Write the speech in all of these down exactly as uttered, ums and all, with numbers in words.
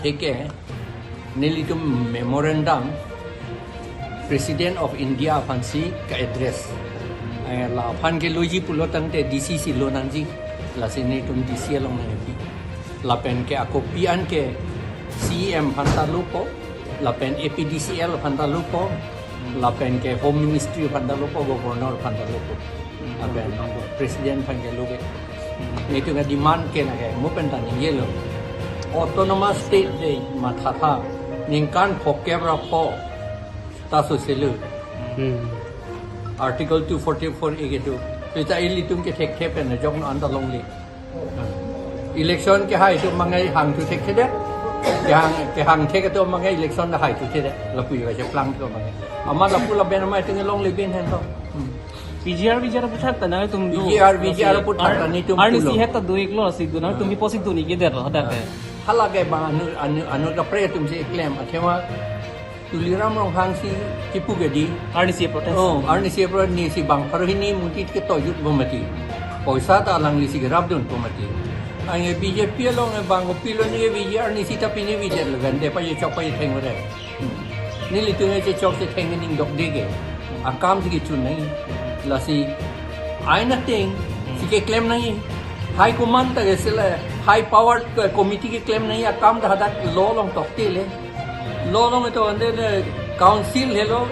Eke, nelitum memorandum President of India aphansi ka-address. Eh, la aphan ke loji pulo tangte D C si lo nangji. Lasi nelitum D C along nangpi. Lapen ke ako pi an ke C E M aphan ta lopo. Lapen A P D C L aphan ta lopo. Lapen ke Home Ministry aphan ta lopo, Governor aphan ta lopo. Lapen President aphan ke lo ke. Nelitum ke demand ke na ke, mo pen ta ningjelo. Autonomous State de mathatha, ningkan phokep ra pho ta soselo. Hmm. Article two forty-four A ke tu. Seta ilitum ke thekthe pen jok no anta longle. Election kehai atum abang ke hang thu thekthedet. Kehang, kehang thek atum abang ke election kehai thu thedet. Lapu iwa cheplang atum abang ke. Amat lapu lapen amat itum longle bin hen to. Hmm. P G R, V G R aputhak ta nangtum do. P G R, V G R aputhak ta nelitum arnisi pulo. Arnisi het ta do-iklo si do nangtum, ah, bi posi do-ik-edetlo hadak ke. Ah. Hala ke bang anu, anu, anu kaprek atum si klem. Athema Tuliram Ronghang si kipu ke di. Arnisi protest. Oh, arnisi protest, nisi bang pharo hini muti ke tojut bomati. Poisa ta alangli si kerap dun bomati. Anke B J P along bang kopilo ni V G R nisi ta pini V J R lagan de pa ye chok pa ye theng re. Hmm. Nelitum ke chok si theng ning dok de ke. Akam si kechun nangji. Lasi aina ting si keklem nangji. High command ta ke sila high power ke committee keklem nangji. Akam ta hadak law along tokte le. Law along ito ande le council helo,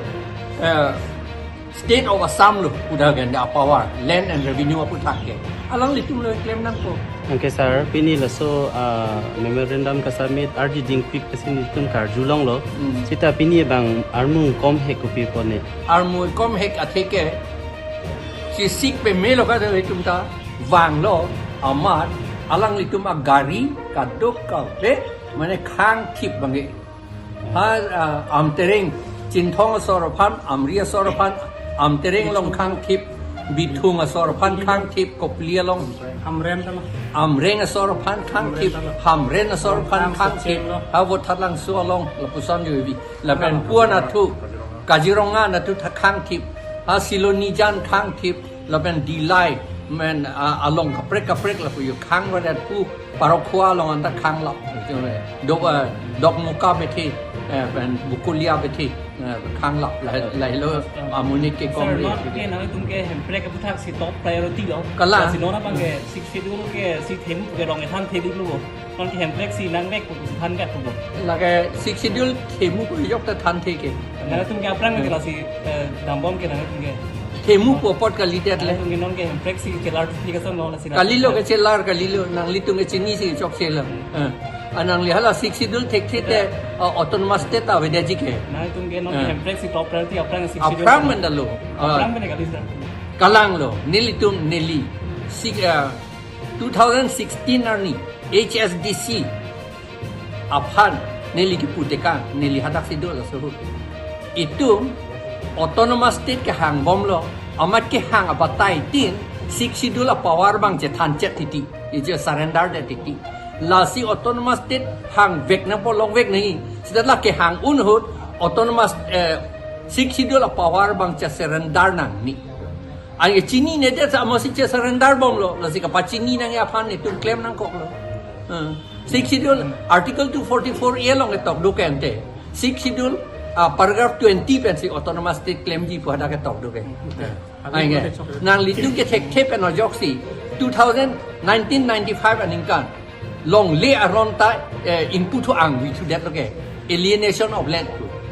eh, State of Assam lo, udah ganda power, land and revenue aputhak ke. Alanglitum lo klem nangpo. Anke sir, pini laso, ah, memorandum ka-submit arji dingpik pasi nelitum karjulonglo. Hmm. Seta pini bang armu kom hek kopi pone. Armu kom hek atheke, si sik pemelo ka itum ta vanglo, amat alanglitum agari kadokave mane khangthip abang ke. Ha, ah, Amtereng, Chinthong asor aphan, Amri asor aphan, Amtereng along khangthip, Bithung asor aphan khangthip, Kopili along. Hamren tama. Amreng asor aphan khangthip, Hamren tama. Hamren asor aphan khangthip. Hamren asor aphan khangthip. Ha, Vothatlangso along, lapuson juibi. Lapen pu anatthu, Kaziranga anatthu ta khangthip. Ha, Silonijan khangthip. Lapen Dillai, men, ah, along kaprek kaprek lapu yo khang radat pu, Parokhowa along anta khanglap. Dok, eh, Dokmoka bethe, eh, pen Bokolia bethe, eh, khanglap. Lahelo amonit ke kom. Sir, re non ke nangtum ke Hemprek aputhak si top priority lo. Kalang. Lasi non abang ke Sixth Schedule ke si themu ke rong ethan thedi lo. Non ke Hemprek si nangvek pu si than gak pu. Lake Sixth Schedule themu pu jok ta than theke. Nangtum ke aphrang ke lasi, eh, dambom ke nangtum ke. Themu pu apot kalidet le. Nangtum ke non ke Hemprek si chelar application lo lasi. Kalilo ke chelar, kalilo, nanglitum ke chini si chokche lo. Eh. Anang le hala Sixth Schedule thekthe te, eh, Autonomous State avedetji ke. Nangtum ke non ke, eh, Hemprek si top priority aphrang Sixth Schedule. Aphrang menda lo. Aphrang, eh, menda kali sir. Kalang lo, nelitum neli. Si, eh, two thousand sixteen arni H S D C aphan neli kipu tekang, neli hadak si do laso ahut. Itum Autonomous State kehang bomlo, amat kehang abatai tin, Sixth Schedule apower abang chethan chet titi, ije surrender det titi. Lasi Autonomous State hangvek nangpo, longvek nangji. Seta la kehang un ahut, Autonomous, eh, Sixth Schedule apower abang che surrender nangne. Anke chininedet sa amatsi che surrender bomlo, lasi kapachini nangji aphan itum klem nangkoklo. Eh, Sixth Schedule, Article two forty-four A along ketok do ke ante. Sixth Schedule, ah, paragraph twenty pensi Autonomous State klemji pu hadak ketok do ke. Eh, anke, nanglitum ke thekthe pen ajoksi, two thousand, nineteen ninety-five aningkan longle aron ta, eh, ingpu thu angvi thudet lo ke. Alienation of land.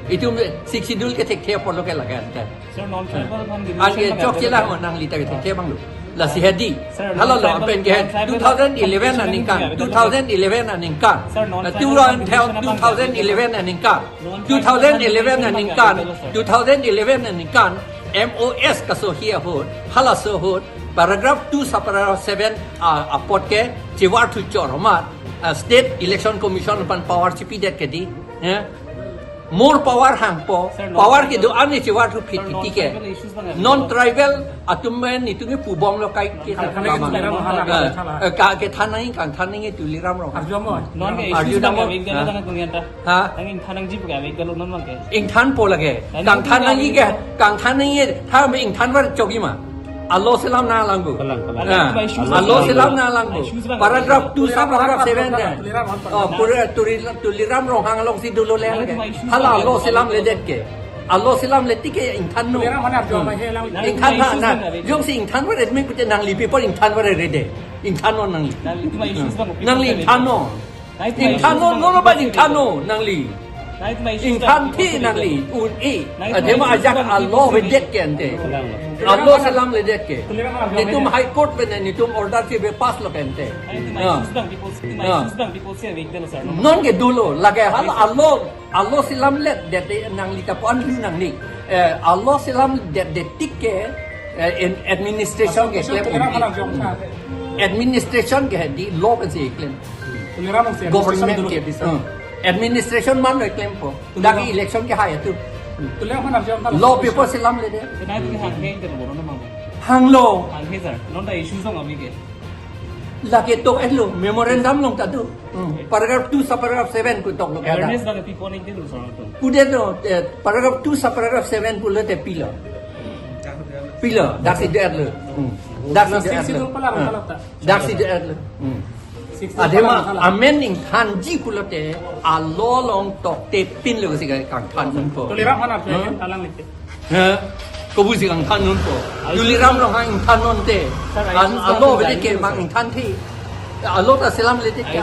Itum Sixth Schedule ke thekthe apor lo ke laga ante. Sir, non tribal aphan, eh, anke chokche lang, nangli ta ke thekthe abang lo. Lasi hedi. Sir, hala lo, non tribal, apen ke non tribal two thousand eleven aningkan, two thousand eleven aningkan. Sir, non tribal two thousand eleven aningkan. Two thousand eleven aningkan, two thousand eleven aningkan, M O S kasohi ahut, halaso ahut, paragraph two subparagraph seven, ah, apot ke chevar thu chor amat, ah, State Election Commission aphan power chipidet ke di, eh? More power hangpo, sir, non power ke do tribal, ani chevar thu phit sir, non titi ke. Tribal issues bang, non tribal atum men itum ke pu bomlo kai ke. Kangthan nangji Tuliram Ronghang, eh, eh, ka, kethan nangji, kangthan nangji Tuliram Ronghang. Arju dam. Non ke arju issues dam bang, mo. Abang ke, ah, tang kung yanta. Ha? Tang ingthan nangji pu ke, abang ke lo non bang ke. Ingthanpo lake. Kangthan nangji ke, kangthan nangji, tha me ingthan var chogi ma. A-law selam nanglang pu. Kalang, kalang. Ah, Tuliram a-law selam nanglang pu. Paragraph two, sub paragraph seven na. Oh, pura Turi-, Tuliram Ronghang alongsi dolo le. Hala a-law selamledet ke. A-law selamledet ke ingthannon. Ingthan tha na. Jongsi ingthan varet me pute nangli paper ingthan varet rede. Ingthannon nangli. Nangli ingthannon. Ingthannon, non ba ingthannon nangli. Ingthan thi nangli un-e. Athema ajak a-law avedet ke ante. A-law selamledet ke. Netum High Court pen netum order si be pass lo ke ante. Ah. Non ke dolo, lake hala a-law, a-law selamledet nangli ta pu-an lu nangne. Eh, a-law selamledet tik ke, eh, in administration ke klem. Administration ke di law pensi klem. Government ke bisa. Hmm. Administration man lo klempo. Dak election kehai atum. Law paper selamledet. Hanglo. Lake tok-etlo, memorandum along ta do. Hmm. Paragraph two, sub paragraph seven pu toklo ke ada. Awareness bang pi koning din lo, sir, atum. Pudet lo, eh, paragraph two, sub paragraph seven pulote pilo. Pilo, daksi det lo. Hmm. Daksi det lo. Hmm. Daksi det lo. Hmm. Athema amen ingthanji pulote a-law along tokte pinlo si kangthan unpo. Tuliram aphan arju, hmm? Alanglite. Ha? Kopusi kangthan unpo. Tuliram Ronghang ingthannon te. Sir, a-issue a-law bang ke mang ingthan thi. A-law ta selamledet ke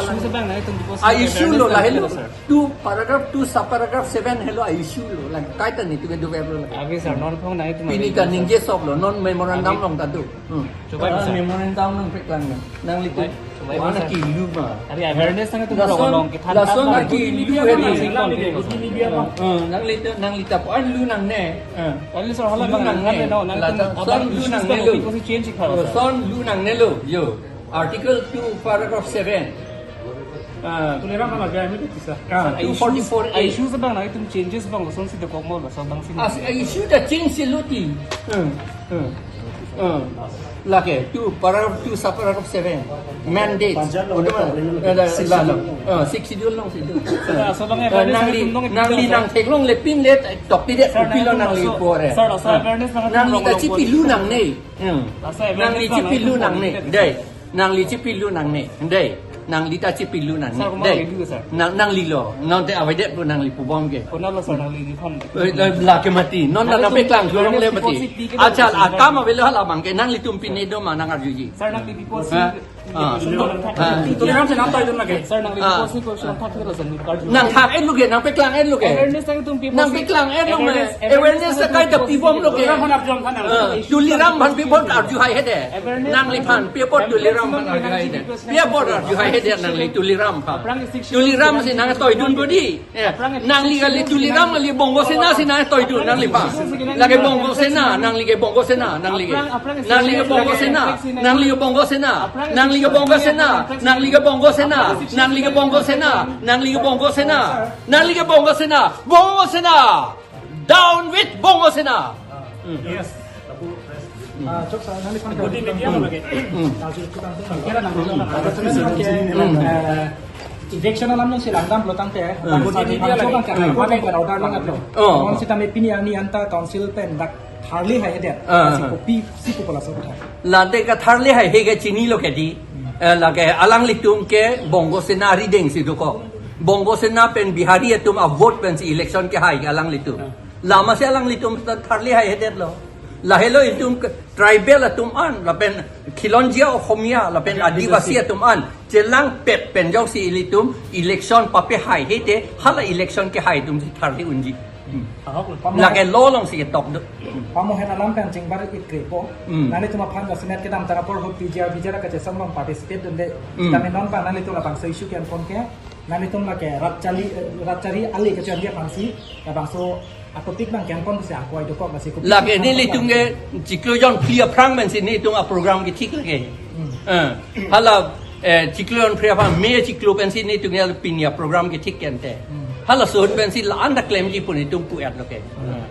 a-issue lo, lahelo. Two paragraph two, sub paragraph seven helo a-issue lo. Lang kaita netum ke do verlo lang. Abi sir, non phong nangtum. Pini ta ningje sok lo, non memorandum along ta do. Hmm. Memorandum nangpeklang nang. Nanglitum. Wana kilu ma. Ari awareness nangtum lason, lason kilu hedi. Nanglitum, nangli ta pu-an lu nangne. Kali sir, hala bang nangne. Lason lu nangne lo. Lason lu nangne lo. Yo. Article two, paragraph seven. Ah. Tuliram aphan arju, ami itu bisa. Ah, two forty-four A. Issue bang nangtum changes bang lasonsi dokok mo, lason bang si. As, issue ta change si luti. Hmm. Hmm. Hmm. Lake two, paragraph two, sub paragraph seven. Mandate. Sixth Schedule along si do. Sir, nangli, nangli nangtheklongle pinle tokpidet, pilo nangli pore. Sir, awareness nangtum nangli ta chipilu nangne. Hmm. Nangli chipilu nangne. Dei. Nangli chipilu nangne. Dei. Nangli ta chipilu nangne. Dei. Nang, nanglilo. Non te avedet pu nangli pubom ke. Eh, la, lake mati. Non nangpeklang thulongle mati. Acha, akam avelo hala bang ke nanglitum pine do ma nang arjuji. Sir, nangli before si. Ah. Tuliram si nangtoidun lake. Sir, nangli before si question thak thak lo sir, nangkarju. Nangthak-etlo ke, nangpeklang-etlo ke. Awareness nangtum before si. Nangpeklang-etlo me. Awareness ta kaita pibomlo ke. Tuliram aphan arju tha nang. Ah, Tuliram aphan paper arju hai hede. Nangliphan paper Tuliram aphan arju hai hede. Paper arju hai hede nangli Tuliram aphan. Tuliram si nangtoidun ko di. Eh, nangli kali Tuliram kali Bongo Sena si nangtoidun nangliphan. Lake Bongo Sena, nangli ke Bongo Sena, nangli ke. Nangli ke Bongo Sena, nangli ke Bongo Sena, nangli ke Bongo Sena, nangli ke Bongo Sena, nangli ke Bongo Sena, nangli ke Bongo Sena, nangli ke Bongo Sena, Bongo Sena. Down with Bongo Sena. Yes. Ah, chok sa, nangli phan. Budi media lo lake. Hmm. Ah, chok sa, nangli phan. Hmm. Eh, election alam nangsi langdam lo tangte. Hmm. Budi media lo lake. Order langdam lo. Oh. Nonsi tame pini arni anta council pen dak tharli hai hedet. Ah. Si kopisi kopala sa tha. Lake tharli hai he ke chinilo ke di. Hmm. Eh, lake alanglitum ke Bongo Sena arideng si dokok. Bongo Sena pen Bihari atum avote pensi election kehai alanglitum. Hmm. Lama si alanglitum ta tharli hai hedetlo. Lahelo itum ke tribal atum an, lapen khilonjia Ohomia, lapen Adivasi atum an chelangpet pen jongsi ilitum election papehai hete, hala election kehai atum si tharli unji. Hmm. Lake law alongsi ketok do. Pamohen alam pen chingbar-ikrepo. Hmm. Nanglitum aphan jasemet kedam ta apor ahut P G R, P G R kachesong along participate dunde. Hmm. Kami non pa nanglitum labangso issue ke-en pon ke. Nanglitum lake rat chari, eh, rat chari ale kacharli aphansi, labangso a-topic bang ke-en pon si ako ai dokok lasi ko. Lake nelitum ke chiklo jonphli aphrang pensi netum a-program kethik lake. Hmm. Eh, hala, eh, chiklo jonphli aphrang May chiklo pensi netum ke pini a-program kethik ke ante. Hmm. Halaso ahut pensi la-an ta klemji pu netum pu-etlo ke. Hmm.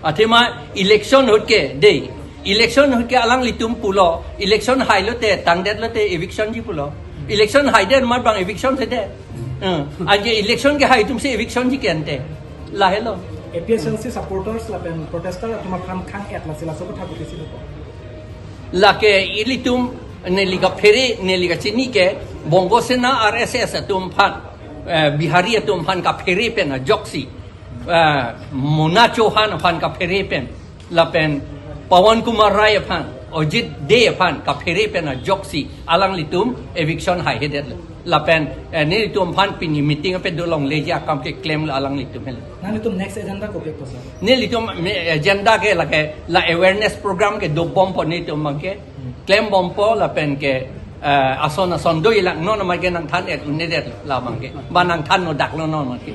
Athema election ahut ke, dei. Election ahut ke alanglitum pulo. Election hailote, tangdetlote, eviction ji pulo. Election haidet amat bang eviction si det. Eh, anke election kehai atum si eviction ji ke ante. Lahelo. A P H L C supporters lapen protester atum aphan khang-et lasi laso kotha bukisi dokok. Lake ilitum neli kaphere, neli kachini ke Bongo Sena R S S atum aphan, eh, Bihari atum aphan kaphere pen ajoksi, eh, Mona Chauhan aphan kaphere pen, lapen Pawan Kumar Rai aphan, Ajit Dey aphan kaphere pen ajoksi alanglitum eviction haihedetlo. Lapen, eh, nelitum aphan pini meeting ape dolongleji akam keklemlo alanglitum helo. Nanglitum next agenda kopi ko, sir? Nelitum me-, agenda ke lake la awareness program ke dobompo nelitum abangke. Klembompo lapen ke, eh, ason ason do ilak non abangke nangthan-et un-edetlo labangke. Ba nangthan-odaklo non abangke.